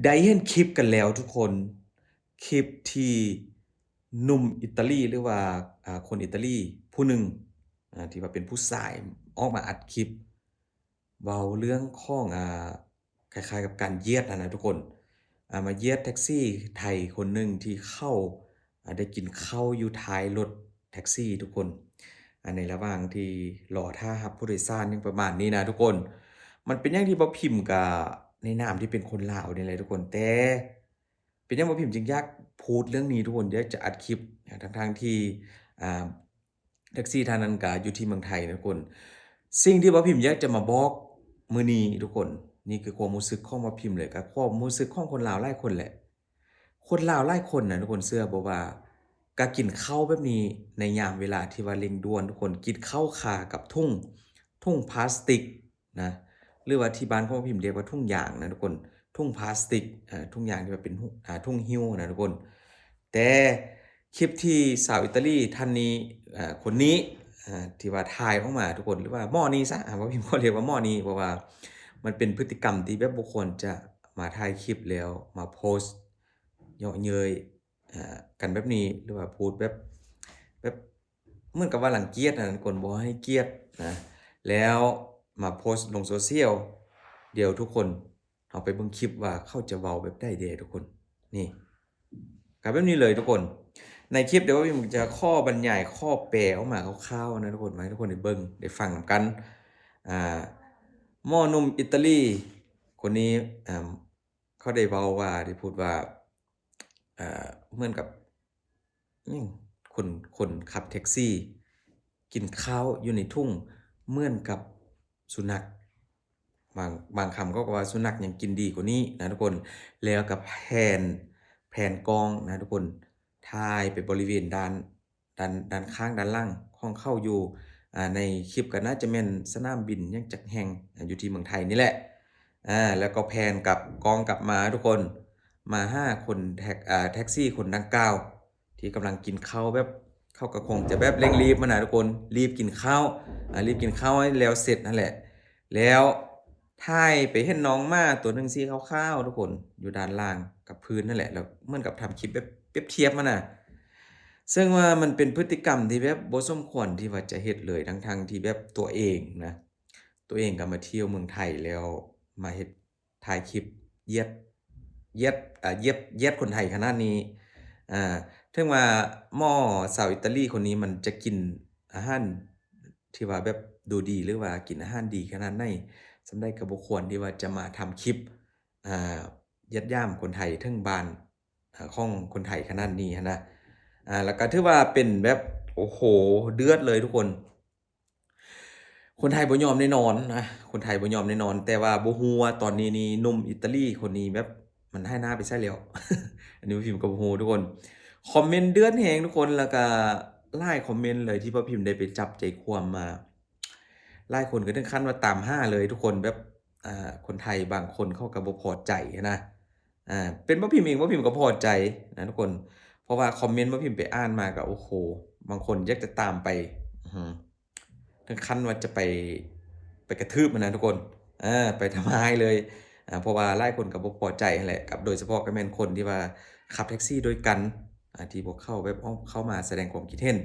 ໄດ້ເຫັນຄລິບກັນແລ້ວທຸກຄົນ, ຄລິບທີ່ໜຸ່ມອິຕາລີ ຫຼືວ່າ ອ່າ ຄົນອິຕາລີຜູ້ໜຶ່ງ ອ່າ ທີ່ວ່າເປັນຜູ້ຊາຍ ອອກມາອັດຄລິບເວົ້າເລື່ອງຂອງ ອ່າ ຄ້າຍໆກັບການຢຽດຫັ້ນນະທຸກຄົນ. ອ່າ ມາຢຽດແທັກຊີໄທຄົນໜຶ່ງທີ່ເຂົາ ອ່າ ໄດ້ກິນເຂົ້າຢູ່ທ້າຍລົດແທັກຊີທຸກຄົນ. ອ່າ ໃນລະຫວ່າງທີ່ລໍຖ້າຮັບຜູ້ໂດຍສານຫຍັງປະມານນີ້ນະທຸກຄົນ. ມັນເປັນຫຍັງທີ່ບໍ່ພິມກະ ໃນນາມທີ່ເປັນຄົນລາວນີ້ແຫຼະທຸກຄົນ, ແຕ່ເປັນຫຍັງບໍ່ພິມຈຶ່ງຢາກໂພສເລື່ອງນີ້ທຸກຄົນ, ຢາກຈະອັດຄລິບ ອ່າ ທັງໆທີ່ ອ່າ ແທັກຊີທ່ານນັ້ນກະຢູ່ທີ່ເມືອງໄທນະທຸກຄົນ. ສິ່ງທີ່ບໍ່ພິມຢາກຈະມາບອກມື້ນີ້ທຸກຄົນ, ນີ້ຄືຄວາມຮູ້ສຶກຂອງບໍ່ພິມເລີຍ, ກະຄວາມຮູ້ສຶກຂອງຄົນລາວຫຼາຍຄົນແຫຼະ. ຄົນລາວຫຼາຍຄົນນະທຸກຄົນ ເຊື່ອບໍ່ວ່າ ກະກິນເຂົ້າແບບນີ້ໃນຍາມເວລາທີ່ວ່າເລັ່ງດ່ວນທຸກຄົນ, ກິນເຂົ້າຄາກັບຖົງ ຖົງພລາສຕິກນະ ຫຼືວ່າທີ່ບ້ານຂອງພິມຮຽກວ່າຖົງຢາງນະທຸກຄົນ, ຖົງພລາສຕິກ ເອີ ຖົງຢາງທີ່ວ່າເປັນ ເອີ ຖົງຫິ້ວນະທຸກຄົນ. ແຕ່ຄລິບທີ່ສາວອິຕາລີທ່ານນີ້ ເອີ ຄົນນີ້ ເອີ ທີ່ວ່າຖ່າຍອອກມາທຸກຄົນ ຫຼືວ່າໝໍນີ້ຊະ ເວົ້າຜິດ ຂໍຮຽກວ່າໝໍນີ້ ເພາະວ່າມັນເປັນພຶດຕິກຳທີ່ແບບບໍ່ຄວນຈະມາຖ່າຍຄລິບແລ້ວມາໂພສເຍາະເຍີ້ຍ ອ່າ ກັນແບບນີ້ ຫຼືວ່າພູດແບບ ແບບເໝືອນກັບວ່າລັງກຽດຫັ້ນນະທຸກຄົນ, ບໍ່ໃຫ້ກຽດນະ ແລ້ວມາໂພສລົງໂຊຊຽວ. ດຽວທຸກຄົນເຮົາໄປເບິ່ງຄລິບວ່າເຂົາຈະເວົ້າແບບໃດແດ່ທຸກຄົນ. ນີ້ ກໍແບບນີ້ເລີຍທຸກຄົນ. ໃນຄລິບດຽວວ່າພິມຈະຂໍບັນຍາຍ ຂໍແປອອກມາຄ່າວໆນະທຸກຄົນ ມາໃຫ້ທຸກຄົນໄດ້ເບິ່ງໄດ້ຟັງນຳກັນ. ອ່າ ໝໍໜຸ່ມອິຕາລີຄົນນີ້ ອ່າ ເຂົາໄດ້ເວົ້າວ່າ ໄດ້ພູດວ່າ ເອີ ເໝືອນກັບ ຫຍັງ ຄົນ ຄົນຂັບແທັກຊີກິນເຂົ້າຢູ່ໃນຖົງເໝືອນກັບສຸນັກ. ບາງ ບາງຄຳເຂົາກໍວ່າ ສຸນັກຍັງກິນດີກວ່ານີ້ນະທຸກຄົນ. ແລ້ວກໍແພນ ແພນກ້ອງນະທຸກຄົນ ຖ່າຍໄປບໍລິເວນດ້ານ ດ້ານ ດ້ານຂ້າງດ້ານຫຼັງຂອງເຂົາຢູ່ ອ່າ ໃນຄລິບກໍໜ້າຈະແມ່ນສະໜາມບິນຫຍັງຈັກແຫ່ງ ອ່າ ຢູ່ທີ່ເມືອງໄທນີ້ແຫຼະ. ອ່າ ແລ້ວກໍແພນກັບ ກ້ອງກັບມາທຸກຄົນ ມາຫາຄົນແທັກ ອ່າ ແທັກຊີຄົນດັ່ງກ່າວ ທີ່ກຳລັງກິນເຂົ້າແບບ ເຂົາກໍຄົງຈະແບບເລັ່ງລີບຫັ້ນນະທຸກຄົນ, ລີບກິນເຂົ້າ ອ່າ ລີບກິນເຂົ້າໃຫ້ແລ້ວເສັດຫັ້ນແຫຼະ. ແລ້ວຖ່າຍໄປເຫັນນ້ອງໝາຕົວໜຶ່ງສີຂາວໆທຸກຄົນ ຢູ່ດ້ານລ່າງກັບພື້ນຫັ້ນແຫຼະ, ແລ້ວເໝືອນກັບທຳຄລິບແບບປຽບທຽບຫັ້ນນະ. ເຊິ່ງວ່າມັນເປັນພຶດຕິກຳທີ່ແບບບໍ່ສົມຄວນທີ່ວ່າຈະເຮັດເລີຍ ທັງໆທີ່ແບບຕົວເອງນະ ຕົວເອງກໍມາທ່ຽວເມືອງໄທ ແລ້ວມາເຮັດ ຖ່າຍຄລິບຢຽດ ຢຽດ ອ່າ ຢຽດ ຢຽດຄົນໄທຂະໜາດນີ້. ອ່າ ເຖິງວ່າໝໍສາວອິຕາລີຄົນນີ້ມັນຈະກິນອາຫານທີ່ວ່າແບບດູດີ ຫຼືວ່າກິນອາຫານດີຂະໜາດໃດ ສ່ຳໃດກໍບໍ່ຄວນທີ່ວ່າຈະມາທຳຄລິບ ອ່າ ຢຽດຢາມຄົນໄທເຖິງບ້ານ ອ່າ ຂອງຄົນໄທຂະໜາດນີ້ຫັ້ນນະ. ອ່າ ແລ້ວກໍຖືວ່າເປັນແບບ ໂອ້ໂຫ ເດືອດເລີຍທຸກຄົນ. ຄົນໄທບໍ່ຍອມແນ່ນອນນະ ຄົນໄທບໍ່ຍອມແນ່ນອນ. ແຕ່ວ່າບໍ່ຮູ້ວ່າຕອນນີ້ນີ້ ໜຸ່ມອິຕາລີຄົນນີ້ແບບມັນຫາຍໜ້າໄປໃສແລ້ວ ອັນນີ້ພິມກໍບໍ່ຮູ້ທຸກຄົນ. ຄອມເມັນເດືອດແຮງທຸກຄົນ ແລ້ວກໍຫຼາຍຄອມເມັນເລີຍທີ່ພວກພິມໄດ້ໄປຈັບໃຈຄວາມມາ. ຫຼາຍຄົນກໍເຖິງຂັ້ນວ່າຕາມຫາເລີຍທຸກຄົນ ແບບ ອ່າ ຄົນໄທບາງຄົນເຂົາກໍບໍ່ພໍໃຈນະ. ອ່າ ເປັນພວກພິມເອງ ພວກພິມກໍພໍໃຈນະທຸກຄົນ ເພາະວ່າຄອມເມັນພວກພິມໄປອ່ານມາກໍ ໂອ້ໂຫ ບາງຄົນຢາກຈະຕາມໄປ ອື ເຖິງຂັ້ນວ່າຈະໄປ ໄປກະທືບຫັ້ນນະທຸກຄົນ ເອີ ໄປທຳຮ້າຍເລີຍ. ອ່າ ເພາະວ່າຫຼາຍຄົນກໍບໍ່ພໍໃຈຫັ້ນແຫຼະ ກັບ ໂດຍສະເພາະກໍແມ່ນຄົນທີ່ວ່າຂັບແທັກຊີດ້ວຍກັນ ອ່າ ທີ່ພວກເຂົາແບບອອກເຂົ້າມາສະແດງຄວາມຄິດເຫັນ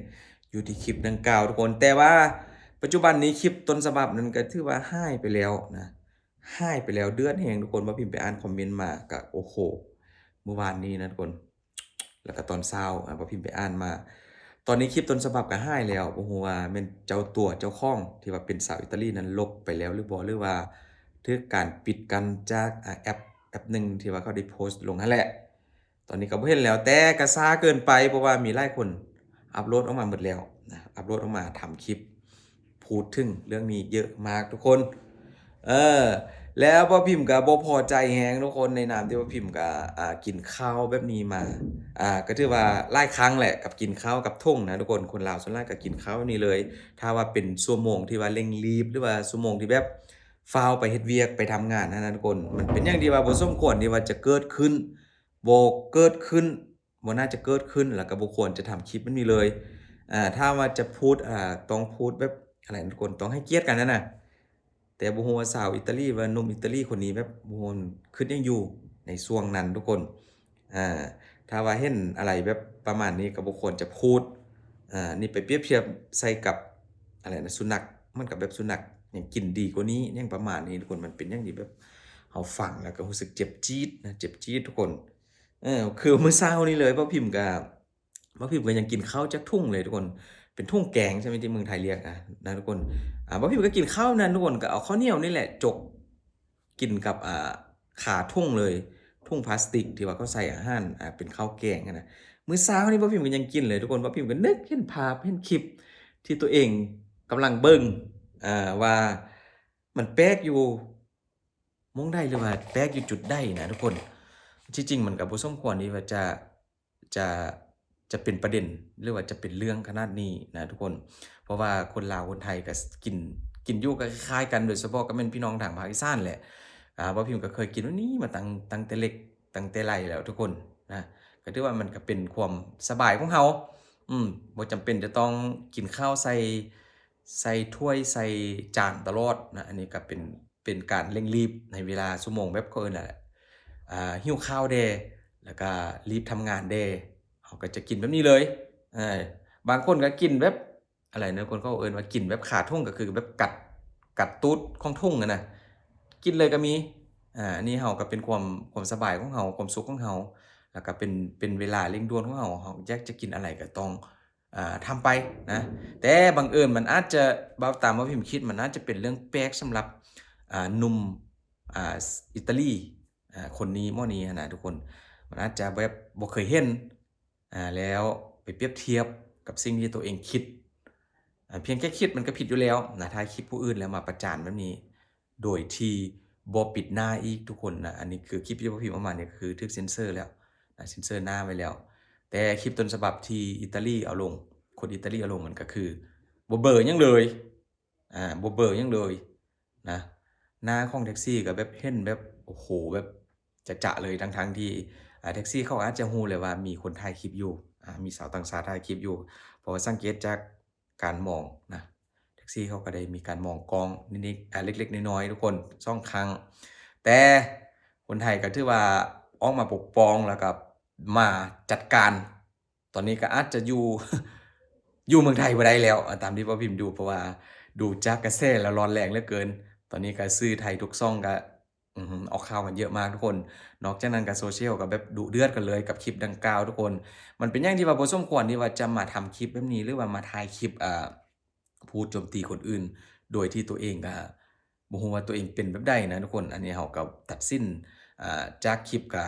ຢູ່ທີ່ຄລິບດັ່ງກ່າວທຸກຄົນ. ແຕ່ວ່າປັດຈຸບັນນີ້ຄລິບຕົ້ນສະບັບນັ້ນກໍຖືວ່າຫາຍໄປແລ້ວນະ ຫາຍໄປແລ້ວ ເດືອດແຮງທຸກຄົນ. ວ່າພິມໄປອ່ານຄອມເມັນມາກະ ໂອ້ໂຫ ມື້ວານນີ້ນະທຸກຄົນ ແລ້ວກະຕອນເຊົ້າ ອ່າ ວ່າພິມໄປອ່ານມາ ຕອນນີ້ຄລິບຕົ້ນສະບັບກະຫາຍແລ້ວ. ບໍ່ຮູ້ວ່າແມ່ນເຈົ້າຕົວເຈົ້າຂອງທີ່ວ່າເປັນສາວອິຕາລີນັ້ນລົບໄປແລ້ວຫຼືບໍ່ ຫຼືວ່າຖືກການປິດກັ້ນຈາກ ອ່າ ແອັບ ແອັບໜຶ່ງທີ່ວ່າເຂົາໄດ້ໂພສລົງຫັ້ນແຫຼະ. ຕອນນີ້ກໍບໍ່ເຫັນແລ້ວ ແຕ່ກໍຊ້າເກີນໄປ ເພາະວ່າມີຫຼາຍຄົນອັບໂຫຼດອອກມາໝົດແລ້ວນະ ອັບໂຫຼດອອກມາທຳຄລິບ ພູດເຖິງເລື່ອງນີ້ເຍອະມາກທຸກຄົນ. ເອີ ແລ້ວບ່າວພິມກໍບໍ່ພໍໃຈແຮງທຸກຄົນ ໃນນາມທີ່ບ່າວພິມກໍ ອ່າ ກິນເຂົ້າແບບນີ້ມາ ອ່າ ກໍຖືວ່າຫຼາຍຄັ້ງແຫຼະ ກັບກິນເຂົ້າກັບຖົງນະທຸກຄົນ. ຄົນລາວສ່ວນຫຼາຍກໍກິນເຂົ້າແບບນີ້ເລີຍ ຖ້າວ່າເປັນຊົ່ວໂມງທີ່ວ່າເລັ່ງລີບ ຫຼືວ່າຊົ່ວໂມງທີ່ແບບຟ້າວໄປເຮັດວຽກໄປທຳງານຫັ້ນນະທຸກຄົນ. ມັນເປັນຫຍັງທີ່ວ່າບໍ່ສົມຄວນທີ່ວ່າຈະເກີດຂຶ້ນ ບໍ່ເກີດຂຶ້ນ ບໍ່ໜ້າຈະເກີດຂຶ້ນ ແລ້ວກໍບໍ່ຄວນຈະທຳຄລິບແບບນີ້ເລີຍ. ອ່າ ຖ້າວ່າຈະພູດ ອ່າ ຕ້ອງພູດແບບ ອະໄລທຸກຄົນ ຕ້ອງໃຫ້ກຽດກັນຫັ້ນນະ. ແຕ່ບໍ່ຮູ້ວ່າສາວອິຕາລີ ວ່າໜຸ່ມອິຕາລີຄົນນີ້ແບບ ບໍ່ຮູ້ຄິດຫຍັງຢູ່ ໃນຊ່ວງນັ້ນທຸກຄົນ. ອ່າ ຖ້າວ່າເຫັນອາໄລແບບປະມານນີ້ກໍບໍ່ຄວນຈະພູດ. ອ່າ ນີ້ໄປປຽບທຽບໃສ່ກັບ ອາໄລນະ ສຸນັກ ມັນກໍແບບສຸນັກຍັງກິນດີກວ່ານີ້ ຫຍັງປະມານນີ້ທຸກຄົນ. ມັນເປັນຫຍັງທີ່ແບບເຮົາຟັງແລ້ວກໍຮູ້ສຶກເຈັບຈີດນະ ເຈັບຈີດທຸກຄົນ. ເອີ ຄືມື້ເຊົ້ານີ້ເລີຍ ບ່າວພິມກໍ ບ່າວພິມກໍຍັງກິນເຂົ້າຈາກຖົງເລີຍທຸກຄົນ ເປັນຖົງແກງໃຊ່ໄໝ ທີ່ເມືອງໄທລຽກ ອາ ນະທຸກຄົນ. ອາ ບ່າວພິມກໍກິນເຂົ້ານັ້ນທຸກຄົນ ກໍເອົາເຂົ້າໜຽວນີ້ແຫຼະຈົກກິນກັບ ອາ ຂາຖົງເລີຍ ຖົງພລາສຕິກທີ່ວ່າເຂົາໃສ່ອາຫານ ອາ ເປັນເຂົ້າແກງຫັ້ນນະ. ມື້ເຊົ້ານີ້ບ່າວພິມກໍຍັງກິນເລີຍທຸກຄົນ. ບ່າວພິມກໍນຶກເຫັນພາບ ເຫັນຄລິບທີ່ຕົວເອງກຳລັງເບິ່ງ ອາ ວ່າມັນແປກຢູ່ ໝ່ອງໃດ ຫຼືວ່າແປກຢູ່ຈຸດໃດນະທຸກຄົນ. ທີ່ຈິງມັນກໍບໍ່ສົມຄວນທີ່ວ່າຈະ ຈະ ຈະເປັນປະເດັນ ຫຼືວ່າຈະເປັນເລື່ອງຂະໜາດນີ້ນະທຸກຄົນ. ເພາະວ່າຄົນລາວຄົນໄທກໍ ສ- ກິນ ກິນຢູ່ກໍຄ້າຍໆກັນ ໂດຍສະເພາະກໍແມ່ນພີ່ນ້ອງທາງພາກອີສານແຫຼະ. ອາ ບ່າວພິມກໍເຄີຍກິນແນວນີ້ມາຕັ້ງ ຕັ້ງແຕ່ເລັກຕັ້ງແຕ່ໄຫຼແລ້ວທຸກຄົນນະ. ກໍຖືວ່າມັນກໍເປັນຄວາມສະບາຍຂອງເຮົາ ອືມ ບໍ່ຈຳເປັນຈະຕ້ອງກິນເຂົ້າໃສ່ ໃສ່ຖ້ວຍໃສ່ຈານຕະຫຼອດນະ. ອັນນີ້ກໍເປັນ ເປັນການເລັ່ງລີບໃນເວລາຊົ່ວໂມງ ແບບເຂົາເອີ້ນວ່າ ອາ ຫິວຂ້າວແດ່ ແລ້ວກໍລີບທຳງານແດ່ ເຮົາກໍຈະກິນແບບນີ້ເລີຍ. ເອີ ບາງຄົນກໍກິນແບບ ອາໄລນະ ຄົນເຂົາເອີ້ນວ່າກິນແບບຄາຖົງ ກໍຄືແບບກັດ ກັດຕູດຂອງຖົງຫັ້ນນະ ກິນເລີຍກໍມີ. ອາ ອັນນີ້ເຮົາກໍເປັນຄວາມ ຄວາມສະບາຍຂອງເຮົາ ຄວາມສຸກຂອງເຮົາ ແລ້ວກໍເປັນ ເປັນເວລາເລັ່ງດ່ວນຂອງເຮົາ ເຮົາຢາກຈະກິນອາໄລກໍຕ້ອງ ອ່າ ທຳໄປນະ. ແຕ່ບັງເອີນມັນອາດຈະ ເວົ້າຕາມວ່າພິມຄິດ ມັນອາດຈະເປັນເລື່ອງແປກສຳລັບ ອ່າ ໜຸ່ມ ອ່າ ອິຕາລີ ອ່າ ຄົນນີ້ ໝໍນີ້ຫັ້ນນະທຸກຄົນ. ມັນອາດຈະແບບບໍ່ເຄີຍເຫັນ ອ່າ ແລ້ວໄປປຽບທຽບກັບສິ່ງທີ່ຕົວເອງຄິດ. ອ່າ ພຽງແຄ່ຄິດມັນກໍຜິດຢູ່ແລ້ວນະ ຖ່າຍຄລິບຜູ້ອື່ນແລ້ວມາປະຈານແບບນີ້ ໂດຍທີ່ບໍ່ປິດໜ້າອີກທຸກຄົນນະ. ອັນນີ້ຄືຄລິບທີ່ບ່າວພິມເອົາມານີ້ ກໍຄືຖືກເຊັນເຊີແລ້ວນະ ເຊັນເຊີໜ້າໄວ້ແລ້ວ. ແຕ່ຄລິບຕົ້ນສະບັບທີ່ອິຕາລີເອົາລົງ ຄົນອິຕາລີເອົາລົງ ມັນກໍຄືບໍ່ເບີຫຍັງເລີຍ ອ່າ ບໍ່ເບີຫຍັງເລີຍນະ. ໜ້າຂອງແທັກຊີກໍແບບເຫັນແບບ ໂອ້ໂຫ ແບບຈະໆເລີຍ ທັງໆທີ່ ອ່າ ແທັກຊີເຂົາອາດຈະຮູ້ແຫຼະວ່າມີຄົນຖ່າຍຄລິບຢູ່ ອ່າ ມີຊາວຕ່າງຊາດຖ່າຍຄລິບຢູ່ ເພາະວ່າສັງເກດຈາກ ການມອງນະ ແທັກຊີເຂົາກໍໄດ້ມີການມອງກ້ອງນິດໆ ອ່າ ເລັກໆນ້ອຍໆທຸກຄົນ ສອງຄັ້ງ. ແຕ່ຄົນໄທກໍຖືວ່າອອກມາປົກປ້ອງ ແລ້ວກໍມາຈັດການ. ຕອນນີ້ກໍອາດຈະຢູ່ ຢູ່ເມືອງໄທບໍ່ໄດ້ແລ້ວ ອ່າ ຕາມທີ່ບ່າວພິມດູ ເພາະວ່າດູຈາກກະແສແລ້ວຮ້ອນແຮງເຫຼືອເກີນ. ຕອນນີ້ກໍສື່ໄທທຸກຊ່ອງກໍ ອືມ ອອກຂ່າວກັນເຍອະມາກທຸກຄົນ. ນອກຈາກນັ້ນກໍໂຊຊຽວກໍແບບດຸເດືອດກັນເລີຍກັບຄລິບດັ່ງກ່າວທຸກຄົນ. ມັນເປັນຫຍັງທີ່ວ່າບໍ່ສົມຄວນທີ່ວ່າຈະມາທຳຄລິບແບບນີ້ ຫຼືວ່າມາຖ່າຍຄລິບ ອ່າ ພູດໂຈມຕີຄົນອື່ນ ໂດຍທີ່ຕົວເອງກໍບໍ່ຮູ້ວ່າຕົວເອງເປັນແບບໃດນະທຸກຄົນ. ອັນນີ້ເຮົາກໍຕັດສິນ ອ່າ ຈາກຄລິບ ກໍ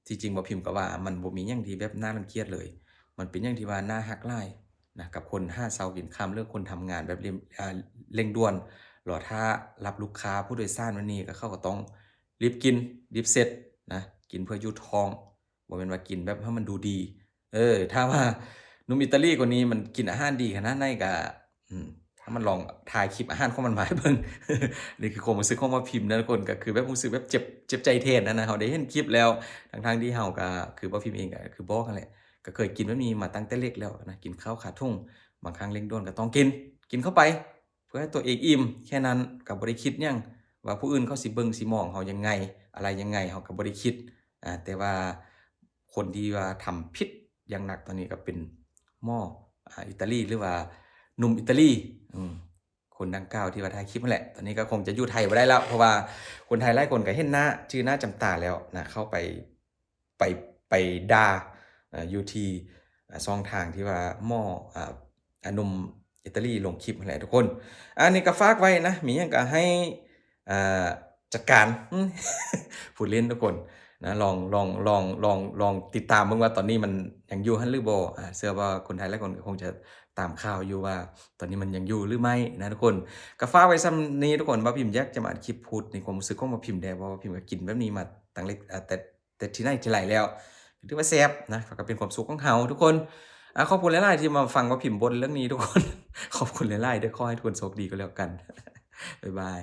ທີ່ຈິງບ່າວພິມກໍວ່າມັນບໍ່ມີຫຍັງທີ່ແບບໜ້າລັງກຽດເລີຍ. ມັນເປັນຫຍັງທີ່ວ່າໜ້າຮັກຫຼາຍນະ ກັບຄົນຫາເຊົ້າກິນຄ່ຳ ຫຼືຄົນທຳງານແບບເລັ່ງ ອ່າ ເລັ່ງດ່ວນ ລໍຖ້າຮັບລູກຄ້າຜູ້ໂດຍສານແບບນີ້ ກໍເຂົາກໍຕ້ອງ ຣີບກິນ ຣີບເສັດນະ ກິນເພື່ອຢູ່ທ້ອງ ບໍ່ແມ່ນວ່າກິນແບບໃຫ້ມັນດູດີ. ເອີ ຖ້າວ່າໜຸ່ມອີຕາລີຄົນນີ້ມັນກິນອາຫານດີຂະໜາດໃດກະ ອືມ ຖ້າມັນລອງຖ່າຍຄລິບອາຫານຂອງມັນມາໃຫ້ເບິ່ງ. ນີ້ຄືຄວາມຮູ້ສຶກຂອງບ່າວພິມນະທຸກຄົນ ກໍຄືແບບຮູ້ສຶກແບບເຈັບ ເຈັບໃຈແທນຫັ້ນນະ. ເຮົາໄດ້ເຫັນຄລິບແລ້ວ ທັງໆທີ່ເຮົາກະ ຄືບ່າວພິມເອງກະຄືບອກຫັ້ນແຫຼະ ກະເຄີຍກິນແບບນີ້ມາຕັ້ງແຕ່ເລັກແລ້ວນະ ກິນເຂົ້າຂາຖົງ ບາງຄັ້ງເລັ່ງດ່ວນກະຕ້ອງກິນ ກິນເຂົ້າໄປ ເພື່ອໃຫ້ຕົວເອງອີ່ມແຄ່ນັ້ນ ກໍບໍ່ໄດ້ຄິດຫຍັງວ່າຜູ້ອື່ນເຂົາຊິເບິ່ງຊິມອງເຮົາຍັງໄງ ອາໄລຍັງໄງ ເຮົາກໍບໍ່ໄດ້ຄິດ. ອາ ແຕ່ວ່າຄົນທີ່ວ່າທຳຜິດຢ່າງໜັກຕອນນີ້ກໍເປັນໝໍ ອາ ອີຕາລີ ຫຼືວ່າໜຸ່ມອີຕາລີ ອືມ ຄົນດັ່ງກ່າວທີ່ວ່າຖ່າຍຄລິບຫັ້ນແຫຼະ. ຕອນນີ້ກໍຄົງຈະຢູ່ໄທບໍ່ໄດ້ແລ້ວ ເພາະວ່າຄົນໄທຫຼາຍຄົນກໍເຫັນໜ້າ ຈື່ໜ້າຈຳຕາແລ້ວນະ ເຂົ້າໄປ ໄປ ໄປດ່າ ເອີ ຢູ່ທີ່ ເອີ ຊ່ອງທາງທີ່ວ່າໝໍ ອາ ອາ ໜຸ່ມອີຕາລີລົງຄລິບຫັ້ນແຫຼະທຸກຄົນ. ອັນນີ້ກໍຝາກໄວ້ນະ ມີຫຍັງກໍໃຫ້ ອ່າ ຈັດການ ອືມ ຜູ້ຫຼິ້ນທຸກຄົນນະ ລອງ ລອງ ລອງ ລອງ ລອງຕິດຕາມເບິ່ງວ່າຕອນນີ້ມັນຍັງຢູ່ຫັ້ນຫຼືບໍ່. ອາ ເຊື່ອວ່າຄົນໄທຫຼາຍຄົນກໍຄົງຈະຕາມຂ່າວຢູ່ວ່າຕອນນີ້ມັນຍັງຢູ່ຫຼືໄໝ່ນະທຸກຄົນ. ກໍຝາກໄວ້ສ່ຳນີ້ທຸກຄົນ ບ່າວພິມຢາກຈະມາອັດຄລິບພູດໃນຄວາມຮູ້ສຶກຂອງບ່າວພິມແດ່ ເພາະວ່າພິມກໍກິນແບບນີ້ມາຕັ້ງແຕ່ ອາ ແຕ່ ແຕ່ທີ່ໃນທີ່ໄຫຼແລ້ວ ຖືວ່າແຊບນະ ກໍເປັນຄວາມສຸກຂອງເຮົາທຸກຄົນ. ອາ ຂອບຄຸນຫຼາຍໆທີ່ມາຟັງບ່າວພິມບົ່ນເລື່ອງນີ້ທຸກຄົນ ຂອບຄຸນຫຼາຍໆເດີ້ ຂໍໃຫ້ທຸກຄົນໂຊກດີກໍແລ້ວກັນ ບາຍບາຍ.